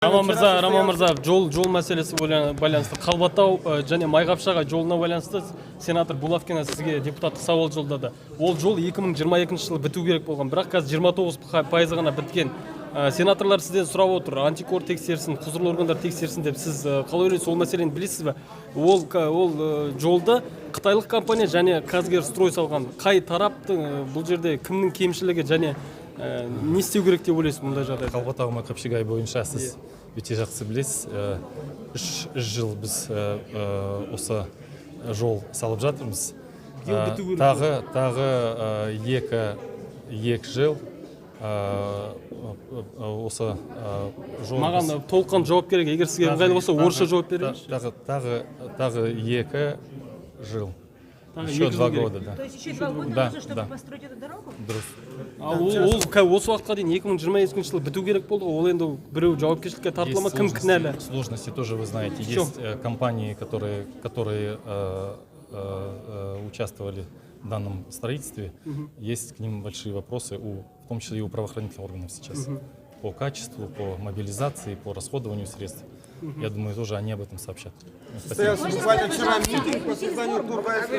Роман мырза, Роман мырза, жол мәселесі байланысты, Қалбатау және Майқапшағай жолына байланысты сенатор Булавкина сізге депутаттық сауал жолдады. Ол жол 2022 жылы біту керек болған, бірақ қазір 29% ғана біткен. Сенаторлар сізден сұрап отыр, антикор тексерсін, құзырлы органдар тексерсін деп. Сіз қалай ойлайсыз, ол мәселені білесіз бе? Ол жолды қытайлық компания және Казгерстрой салған. Қай тараптың, бұл жерде кімнің кемшілігі және не істеу керек деп ойлайсыз мұндай жағдайда? Қалбатау, Майқапшағай бойынша сіз өте жақсы білесіз. 3 жыл біз осы жол салып жатырмыз. Биыл біту керек. Тағы 2 жыл осы жол Маған толыққан жауап керек. Егер сізге ыңғайлы болса, орысша жауап беріңізші. Тағы 2 жыл. Тағы Еще 2 жыл 2 керек. года, да. То есть еще 2 года Да, нужно, чтобы да. построить эту дорогу? Дұрыс. Ал ол осы уақытқа дейін, 2022 жылы біту керек болды ғой. Ол енді біреу жауапкершілікке тартыла ма, Есть кім сложности, кінәлі? Сложности тоже, вы знаете. В чем? Есть компании, которые участвовали в данном строительстве. Есть к ним большие вопросы, в том числе и у правоохранительных органов сейчас. По качеству, по мобилизации, по расходованию средств. Я думаю, тоже они об этом сообщат. Спасибо. Состоялся буквально вчера митинг по созданию Торгайского